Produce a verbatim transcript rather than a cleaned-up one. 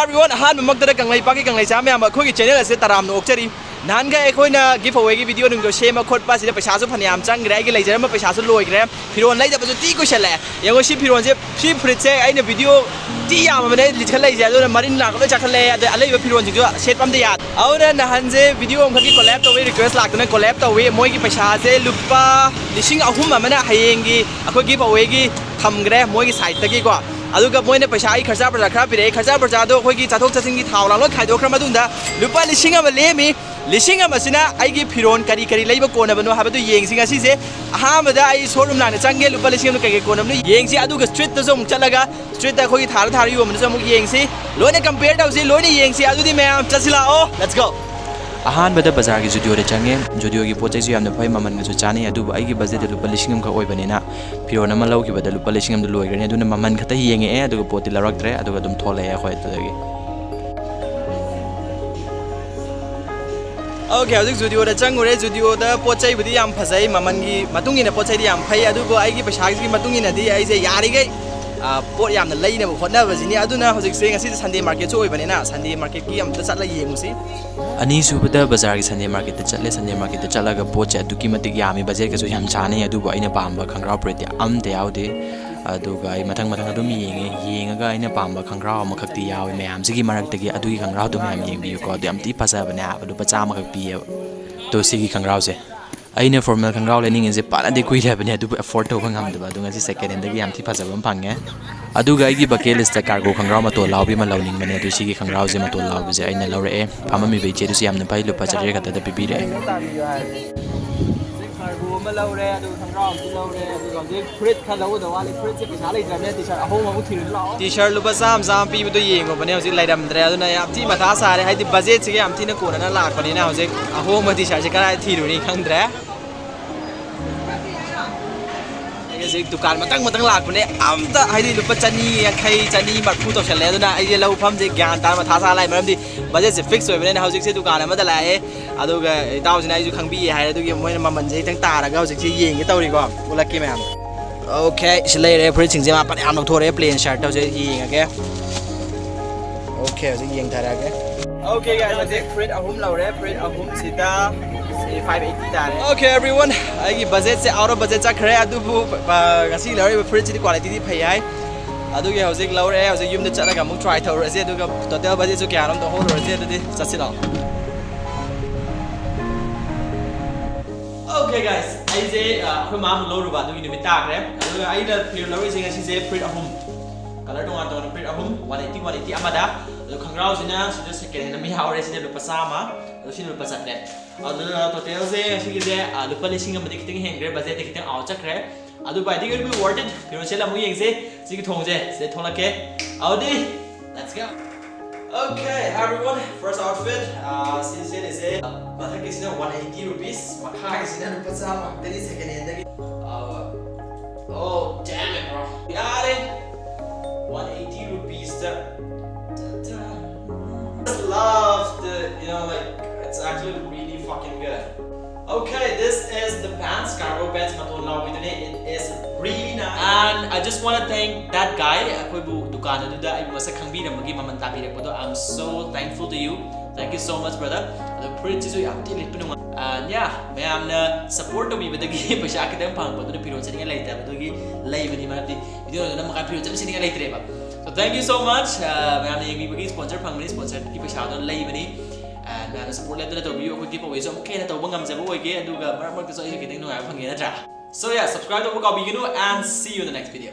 Everyone, ꯑꯍꯥꯟꯕꯃꯛꯇꯗ ꯀꯪꯂꯩꯄꯥꯛꯀꯤ ꯀꯪꯂꯩꯆꯥ ꯃꯌꯥꯝ ꯑꯩꯈꯣꯏꯒꯤ channel ꯑꯁꯤꯗ ꯇꯔꯥꯝꯅ ꯑꯣꯛꯆꯔꯤ꯫ ꯅꯍꯥꯟꯒ ꯑꯩꯈꯣꯏꯅ giveaway ꯒꯤ video ꯅꯨꯡꯗꯣ ꯁꯦꯝꯕ ꯈꯣꯠꯄ ꯑꯁꯤꯗ ꯄꯩꯁꯥꯁꯨ ꯐꯅꯌꯥꯝ ꯆꯪꯈ꯭ꯔꯦ, ꯑꯩꯒꯤ ꯂꯩꯖꯔꯝꯕ ꯄꯩꯁꯥꯁꯨ ꯂꯣꯏꯈ꯭ꯔꯦ, ꯐꯤꯔꯣꯜ ꯂꯩꯗꯕꯁꯨ ꯊꯤ ꯀꯨꯏꯁꯜꯂꯛꯑꯦ꯫ ꯌꯦꯡꯉꯣ ꯁꯤ ꯐꯤꯔꯣꯜꯁꯦ, ꯁꯤ ꯐꯨꯔꯤꯠꯁꯦ ꯑꯩꯅ video ꯊꯤ ꯌꯥꯝꯃꯕꯅꯦ ꯂꯤꯠꯈꯠꯂꯛꯏꯁꯦ, ꯑꯗꯨꯅ ꯃꯔꯤꯟ ꯂꯥꯛꯄ ꯂꯣꯏ ꯆꯥꯈꯠꯂꯛꯑꯦ, ꯑꯗꯩ ꯑꯂꯩꯕ ꯐꯤꯔꯣꯜꯁꯤꯡꯁꯨ ꯁꯦꯠꯄ ꯑꯝꯇ ꯌꯥꯗꯦ꯫ ꯑꯗꯨꯅ ꯅꯍꯥꯟꯁꯦ video ꯑꯃꯈꯛꯀꯤ collab ꯇꯧꯋꯤ, request ꯂꯥꯛꯇꯅ collab ꯇꯧꯋꯤ꯫ ꯃꯣꯏꯒꯤ ꯄꯩꯁꯥꯁꯦ ꯂꯨꯄꯥ ꯂꯤꯁꯤꯡ ꯑꯍꯨꯝ ꯑꯃꯅ ꯍꯌꯦꯡꯒꯤ ꯑꯩꯈꯣꯏ giveaway ꯒꯤ ꯊꯝꯈ꯭ꯔꯦ ꯃꯣꯏꯒꯤ site ꯇꯒꯤꯀꯣ꯫ ꯑꯗꯨꯒ ꯃꯣꯏꯅ ꯄꯩꯁꯥ ꯑꯩ ꯈꯔꯆꯥ ꯄ꯭ꯔꯖꯥ ꯈꯔ ꯄꯤꯔꯛꯑꯦ, ꯈꯔꯆꯥ ꯄ꯭ꯔꯖꯥꯗꯣ ꯑꯩꯈꯣꯏꯒꯤ ꯆꯠꯊꯣꯛ ꯆꯠꯁꯤꯟꯒꯤ ꯊꯥꯎ ꯂꯥꯡ ꯂꯣꯏ ꯈꯥꯏꯗꯣꯛꯈ꯭ꯔ ꯃꯇꯨꯡꯗ ꯂꯨꯄꯥ ꯂꯤꯁꯤꯡ ꯑꯃ ꯂꯦꯝꯃꯤ꯫ ꯂꯤꯁꯤꯡ ꯑꯃꯁꯤꯅ ꯑꯩꯒꯤ ꯐꯤꯔꯣꯜ ꯀꯔꯤ ꯀꯔꯤ ꯂꯩꯕ ꯀꯣꯟꯅꯕꯅꯣ ꯍꯥꯏꯕꯗꯨ ꯌꯦꯡꯁꯤ ꯉꯁꯤꯁꯦ꯫ ꯑꯍꯥꯟꯕꯗ ꯑꯩ showroom ꯂꯥꯡꯗ ꯆꯪꯒꯦ, ꯂꯨꯄꯥ ꯂꯤꯁꯤꯡ ꯑꯃꯅ ꯀꯩ ꯀꯩ ꯀꯣꯟꯅꯕꯅꯣ ꯌꯦꯡꯁꯤ꯫ ꯑꯗꯨꯒ street ꯇꯁꯨ ꯑꯃꯨꯛ ꯆꯠꯂꯒ street ꯇ ꯑꯩꯈꯣꯏꯒꯤ ꯊꯥꯔ ꯊꯥꯔ ꯌꯣꯟꯕꯗꯨꯁꯨ ꯑꯃꯨꯛ ꯌꯦꯡꯁꯤ꯫ ꯂꯣꯏꯅ compare ꯇꯧꯁꯤ, ꯂꯣꯏꯅ ꯌꯦꯡꯁꯤ꯫ ꯑꯗꯨꯗꯤ ꯃꯌꯥꯝ ꯆꯠꯁꯤ ꯂꯥꯛꯑꯣ, let's go꯫ ꯑꯍꯥꯟꯕꯗ ꯕꯖꯥꯔꯒꯤ Zudio ꯗ ꯆꯪꯉꯦ꯫ Zudio ꯒꯤ ꯄꯣꯠ ꯆꯩꯁꯨ ꯌꯥꯝꯅ ꯐꯩ, ꯃꯃꯜꯒꯁꯨ ꯆꯥꯟꯅꯩ, ꯑꯗꯨꯕꯨ ꯑꯩꯒꯤ budget ꯇ ꯂꯨꯄꯥ ꯂꯤꯁꯤꯡ ꯑꯃꯈꯛ ꯑꯣꯏꯕꯅꯤꯅ ꯐꯤꯔꯣꯜ ꯑꯃ ꯂꯧꯈꯤꯕꯗ ꯂꯨꯄꯥ ꯂꯤꯁꯤꯡ ꯑꯃꯗ ꯂꯣꯏꯈ꯭ꯔꯅꯤ꯫ ꯑꯗꯨꯅ ꯃꯃꯜ ꯈꯛꯇ ꯌꯦꯡꯉꯛꯑꯦ, ꯑꯗꯨꯒ ꯄꯣꯠꯇꯤ ꯂꯧꯔꯛꯇ꯭ꯔꯦ, ꯑꯗꯨꯒ ꯑꯗꯨꯝ ꯊꯣꯛꯂꯛꯑꯦ ꯑꯩꯈꯣꯏ ꯑꯗꯨꯗꯒꯤ꯫ Okay, ꯍꯧꯖꯤꯛ Zudio ꯗ ꯆꯪꯉꯨꯔꯦ꯫ Zudio ꯗ ꯄꯣꯠ ꯆꯩꯕꯨꯗꯤ ꯌꯥꯝ ꯐꯖꯩ, ꯃꯃꯜꯒꯤ ꯃꯇꯨꯡ ꯏꯟꯅ ꯄꯣꯠ ꯆꯩꯗꯤ ꯌꯥꯝ ꯐꯩ, ꯑꯗꯨꯕꯨ ꯑꯩꯒꯤ ꯄꯩꯁꯥꯒꯤ ꯃꯇꯨꯡ ꯏꯟꯅꯗꯤ ꯑꯩꯁꯦ ꯌꯥꯔꯤꯈꯩ, ꯑ, ꯄꯣꯠ ꯌꯥꯝꯅ ꯂꯩꯅꯕ ꯍꯣꯠꯅꯕꯁꯤꯅꯤ꯫ ꯑꯗꯨꯅ ꯍꯧꯖꯤꯛꯁꯦ, ꯉꯁꯤꯁꯦ Sunday market ꯁꯨ ꯑꯣꯏꯕꯅꯤꯅ Sunday market ꯀꯤ ꯑꯝꯇ ꯆꯠꯂ ꯌꯦꯡꯉꯨꯁꯤ꯫ ꯑꯅꯤꯁꯨꯕꯗ ꯕꯖꯥꯔꯒꯤ Sunday market ꯇ ꯆꯠꯂꯦ꯫ Sunday market ꯇ ꯆꯠꯂꯒ ꯄꯣꯠꯁꯦ ꯑꯗꯨꯛꯀꯤ ꯃꯇꯤꯛ ꯌꯥꯝꯃꯤ, budget ꯀꯁꯨ ꯌꯥꯝ ꯆꯥꯟꯅꯩ, ꯑꯗꯨꯕꯨ ꯑꯩꯅ ꯄꯥꯝꯕ ꯈꯪꯒ꯭ꯔꯥꯎ ꯐꯨꯔꯤꯠꯇꯤ ꯑꯝꯇ ꯌꯥꯎꯗꯦ꯫ ꯑꯗꯨꯒ ꯑꯩ ꯃꯊꯪ ꯃꯊꯪ ꯑꯗꯨꯝ ꯌꯦꯡꯉꯦ, ꯌꯦꯡꯉꯒ ꯑꯩꯅ ꯄꯥꯝꯕ ꯈꯪꯒ꯭ꯔꯥꯎ ꯑꯃꯈꯛꯇꯤ ꯌꯥꯎꯋꯦ ꯃꯌꯥꯝꯁꯤꯒꯤ ꯃꯔꯛꯇꯒꯤ꯫ ꯑꯗꯨꯒꯤ ꯈꯪꯒ꯭ꯔꯥꯎꯗꯣ ꯃꯌꯥꯝ ꯌꯦꯡꯕꯤꯌꯨꯀꯣ, ꯑꯗꯨ ꯌꯥꯝ ꯊꯤ ꯐꯖꯕꯅꯦ ꯍꯥꯏꯕ, ꯂꯨꯄꯥ ꯆꯥꯝꯃꯈꯛ ꯄꯤꯌꯦꯕ꯫ ꯑꯗꯣ ꯁꯤꯒꯤ ꯈꯪꯒ꯭ꯔꯥꯎꯁꯦ, ꯑꯩꯅ formal ꯈꯪꯒ꯭ꯔꯥꯎ ꯂꯩꯅꯤꯡꯉꯤꯁꯦ ꯐꯅꯗꯤ ꯀꯨꯏꯔꯕꯅꯦ, ꯑꯗꯨꯕꯨ afford ꯇꯧꯕ ꯉꯝꯗꯕ꯫ ꯑꯗꯣ ꯉꯁꯤ second hand ꯗꯒꯤ ꯌꯥꯝ ꯊꯤ ꯐꯖꯕ ꯑꯃ ꯐꯪꯉꯦ꯫ ꯑꯗꯨꯒ ꯑꯩꯒꯤ bucket list ꯇ cargo ꯈꯪꯒ꯭ꯔꯥꯎ ꯃꯇꯣꯟ ꯂꯥꯎꯕꯤ ꯑꯃ ꯂꯧꯅꯤꯡꯕꯅꯦ, ꯑꯗꯨ ꯁꯤꯒꯤ ꯈꯪꯒ꯭ꯔꯥꯎꯁꯦ ꯃꯇꯣꯟ ꯂꯥꯎꯕꯁꯦ ꯑꯩꯅ ꯂꯧꯔꯛꯑꯦ꯫ ꯐꯝꯃꯝꯃꯤꯕ ꯏꯆꯦꯗꯨꯁꯨ ꯌꯥꯝꯅ ꯐꯩ, ꯂꯨꯄꯥ ꯆꯥꯇ꯭ꯔꯦꯠ ꯈꯛꯇꯗ ꯄꯤꯕꯤꯔꯛꯑꯦ꯫ Cargo ꯑꯃ ꯂꯧꯔꯦ, ꯑꯗꯨꯒ ꯈꯪꯒ꯭ꯔꯥꯎ ꯑꯃꯁꯨ ꯂꯧꯔꯦ, ꯑꯗꯨꯒ ꯍꯧꯖꯤꯛ ꯐꯨꯔꯤꯠ ꯈꯔ ꯂꯧꯒꯗꯕ ꯋꯥꯠꯂꯤ꯫ ꯐꯨꯔꯤꯠꯁꯦ ꯄꯩꯁꯥ ꯂꯩꯇ꯭ꯔꯕꯅꯤꯅ T-shirt ꯑꯍꯣꯡꯕ ꯑꯃꯨꯛ ꯊꯤꯔꯨꯁꯤ ꯂꯥꯛꯑꯣ꯫ T-shirt ꯂꯨꯄꯥ ꯆꯥꯝꯃ ꯆꯥꯝꯃ ꯄꯤꯕꯗꯣ ꯌꯦꯡꯉꯨꯕꯅꯦ, ꯍꯧꯖꯤꯛ ꯂꯩꯔꯝꯗ꯭ꯔꯦ꯫ ꯑꯗꯨꯅ ꯌꯥꯝ ꯊꯤ ꯃꯊꯥ ꯁꯥꯔꯦ, ꯍꯥꯏꯗꯤ budget ꯁꯤꯒ ꯌꯥꯝ ꯊꯤꯅ ꯀꯣꯟꯅꯅ ꯂꯥꯛꯄꯅꯤꯅ꯫ ꯍꯧꯖꯤꯛ ꯑꯍꯣꯡꯕ T-shirt ꯁꯦ ꯀꯗꯥꯏ ꯊꯤꯔꯨꯅꯤ ꯈꯪꯗ꯭ꯔꯦ꯫ ꯑꯩ ꯍꯧꯖꯤꯛ ꯗꯨꯀꯥꯟ ꯃꯊꯪ ꯃꯊꯪ ꯂꯥꯛꯄꯅꯦ, ꯑꯝꯇ ꯍꯥꯏꯗꯤ ꯂꯨꯄꯥ ꯆꯅꯤ ꯌꯥꯡꯈꯩ, ꯆꯅꯤ ꯃꯔꯤꯐꯨ ꯇꯧꯁꯜꯂꯦ꯫ ꯑꯗꯨꯅ ꯑꯩꯁꯦ ꯂꯧꯐꯝꯁꯦ ꯒ꯭ꯌꯥꯟ ꯇꯥꯅ ꯃꯊꯥ ꯁꯥ ꯂꯥꯛꯑꯦ, ꯃꯔꯝꯗꯤ budget ꯁꯦ fix ꯑꯣꯏꯕꯅꯤꯅ꯫ ꯍꯧꯖꯤꯛꯁꯦ ꯗꯨꯀꯥꯟ ꯑꯃꯗ ꯂꯥꯛꯑꯦ, ꯑꯗꯨꯒ ꯏꯇꯥꯎꯁꯤꯅ ꯑꯩꯁꯨ ꯈꯪꯕꯤꯌꯦ ꯍꯥꯏꯔꯦ, ꯑꯗꯨꯒꯤ ꯃꯣꯏꯅ ꯃꯃꯜꯁꯦ ꯈꯤꯇꯪ ꯇꯥꯔꯒ ꯍꯧꯖꯤꯛꯁꯦ ꯌꯦꯡꯒꯦ ꯇꯧꯔꯤꯀꯣ꯫ ꯎꯠꯂꯛꯀꯦ ꯃꯌꯥꯝ꯫ Okay, ꯁꯤ ꯂꯩꯔꯦ, ꯐꯨꯔꯤꯠꯁꯤꯡꯁꯦ ꯃꯥ ꯐꯅꯌꯥꯝ ꯂꯧꯊꯣꯔꯛꯑꯦ, plain shirt ꯇꯧꯁꯦ ꯌꯦꯡꯉꯒꯦ꯫ Okay, ꯍꯧꯖꯤꯛ ꯌꯦꯡꯊꯔꯛꯑꯒꯦ꯫ Okay guys, ꯍꯧꯖꯤꯛ ꯐꯨꯔꯤꯠ ꯑꯍꯨꯝ ꯂꯧꯔꯦ꯫ ꯐꯨꯔꯤꯠ ꯑꯍꯨꯝꯁꯤꯗ five eighty ꯇꯥꯔꯦ꯫ Okay everyone, ꯑꯩꯒꯤ budget say out of budget ꯆꯠꯈ꯭ꯔꯦ꯫ ꯑꯗꯨꯕꯨ ꯉꯁꯤ ꯂꯧꯔꯤꯕ ꯐꯨꯔꯤꯠꯁꯤꯗꯤ quality ꯗꯤ ꯐꯩ ꯍꯥꯏ꯫ ꯑꯗꯨꯒꯤ ꯍꯧꯖꯤꯛ ꯂꯧꯔꯦ꯫ ꯍꯧꯖꯤꯛ ꯌꯨꯝꯗ ꯆꯠꯂꯒ ꯑꯃꯨꯛ try ꯇꯧꯔꯁꯦ꯫ ꯑꯗꯨꯒ total budget ꯁꯨ ꯀꯌꯥꯅꯣ ꯑꯝꯇ ꯍꯣꯠꯂꯨꯔꯁꯦ꯫ ꯑꯗꯨꯗꯤ ꯆꯠꯁꯤ ꯂꯥꯛꯑꯣ꯫ Okay guys, ꯑꯩꯁꯦ ꯑꯩꯈꯣꯏ ꯃꯥ ꯑꯃꯨꯛ ꯂꯧꯔꯨꯕ ꯑꯗꯨꯒꯤ ꯅꯨꯃꯤꯠ ꯇꯥꯈ꯭ꯔꯦ꯫ ꯑꯗꯨꯒ ꯑꯩꯅ ꯐꯤꯔꯣꯜ ꯂꯧꯔꯤꯁꯦ ꯉꯁꯤꯁꯦ ꯐꯨꯔꯤꯠ ꯑꯍꯨꯝ꯫ Color ꯇꯣꯉꯥꯟ ꯇꯣꯉꯥꯟꯕ ꯐꯨꯔꯤꯠ ꯑꯍꯨꯝ, one eighty, one eighty ꯑꯃꯗ꯫ ꯑꯗꯣ ꯈꯣꯡꯒ꯭ꯔꯥꯎꯁꯤꯅ ꯁꯤꯗ second hand ꯑꯃ ꯌꯥꯎꯔꯦ꯫ ꯁꯤꯅ ꯂꯨꯄꯥ ꯆꯥꯝꯃ꯫ ꯑꯗꯣ ꯁꯤꯅ ꯂꯨꯄꯥ ꯆꯥꯇ꯭ꯔꯦꯠ꯫ ꯑꯗꯨꯅ total ꯁꯦ ꯁꯤꯒꯤꯁꯦ ꯂꯨꯄꯥ ꯂꯤꯁꯤꯡ ꯑꯃꯗꯤ ꯈꯤꯇꯪ ꯍꯦꯟꯈ꯭ꯔꯦ꯫ Budget ꯇꯤ ꯈꯤꯇꯪ out ꯆꯠꯈ꯭ꯔꯦ꯫ ꯑꯗꯨ but I think it will be worth it꯫ ꯐꯤꯔꯣꯜ ꯁꯦꯠꯂ ꯑꯃꯨꯛ ꯌꯦꯡꯁꯦ꯫ ꯁꯤꯒꯤ ꯊꯣꯡꯁꯦ ꯁꯤꯗ ꯊꯣꯛꯂꯛꯀꯦ꯫ ꯑꯗꯨꯗꯤ let's go꯫ Okay everyone, first outfit, ꯁꯤ ꯁꯦꯠꯂꯤꯁꯦ ꯃꯊꯛꯀꯤꯁꯤꯅ one eighty rupees, ꯃꯈꯥꯒꯤꯁꯤꯅ ꯂꯨꯄꯥ ꯆꯥꯝꯃ ꯈꯛꯇꯅꯤ second hand ꯗꯒꯤ꯫ Oh damn it bro, ꯌꯥꯔꯦ꯫ One eighty rupees the just love the, you know, like, it's actually really fucking good. Okay, this is the pants, cargo pants ꯃꯇꯣꯟ ꯂꯥꯎꯕꯤꯗꯨꯅꯦ꯫ It is really nice and I just want to thank that guy, ꯑꯩꯈꯣꯏꯕꯨ ꯗꯨꯀꯥꯟ ꯑꯗꯨꯗ ꯑꯩꯕꯨ ꯃꯁꯛ ꯈꯪꯕꯤꯔꯝꯕꯒꯤ, ꯃꯃꯜ ꯇꯥꯕꯤꯔꯛꯄꯗꯣ꯫ I'm so thankful to you, thank you so much brother꯫ ꯑꯗꯣ ꯐꯨꯔꯤꯠꯁꯤꯁꯨ ꯌꯥꯝ ꯊꯤ ꯂꯤꯠꯄ ꯅꯨꯡꯉꯥꯏ꯫ And yeah, ꯃꯌꯥꯝꯅ support ꯇꯧꯕꯤꯕꯗꯒꯤ ꯄꯩꯁꯥ ꯈꯤꯇꯪ ꯐꯪꯉꯛꯄꯗꯨꯅ ꯐꯤꯔꯣꯜ ꯆꯠꯅꯤꯡꯉꯥꯏ ꯂꯩꯇꯕꯗꯨꯒꯤ ꯂꯩꯕꯅꯤ꯫ ꯃꯔꯝꯗꯤ video ꯗꯨ ꯅꯝꯃꯀꯥꯟꯗ ꯐꯤꯔꯣꯜ ꯆꯠ ꯁꯦꯠꯅꯤꯡꯉꯥꯏ ꯂꯩꯇ꯭ꯔꯦꯕ꯫ So thank you so much, ꯃꯌꯥꯝꯅ ꯌꯦꯡꯕꯤꯕꯒꯤ꯫ Sponsor ꯐꯪꯕꯅꯤ, sponsor ꯒꯤ ꯄꯩꯁꯥꯗꯣ ꯂꯩꯕꯅꯤ꯫ And ꯃꯌꯥꯝꯅ support ꯂꯦꯞꯇꯅ ꯇꯧꯕꯤꯌꯨ꯫ ꯑꯩꯈꯣꯏ giveaway ꯁꯨ ꯑꯃꯨꯛꯀ ꯍꯦꯟꯅ ꯇꯧꯕ ꯉꯝꯖꯕ ꯑꯣꯏꯒꯦ, ꯑꯗꯨꯒ ꯃꯔꯛ ꯃꯔꯛꯇꯁꯨ ꯑꯩꯁꯨ ꯈꯤꯇꯪ ꯅꯨꯡꯉꯥꯏꯕ ꯐꯪꯒꯦ, ꯅꯠꯇ꯭ꯔꯥ? So yeah, subscribe ꯇꯧꯕ ꯀꯥꯎꯕꯤꯒꯅꯨ and see you in the next video.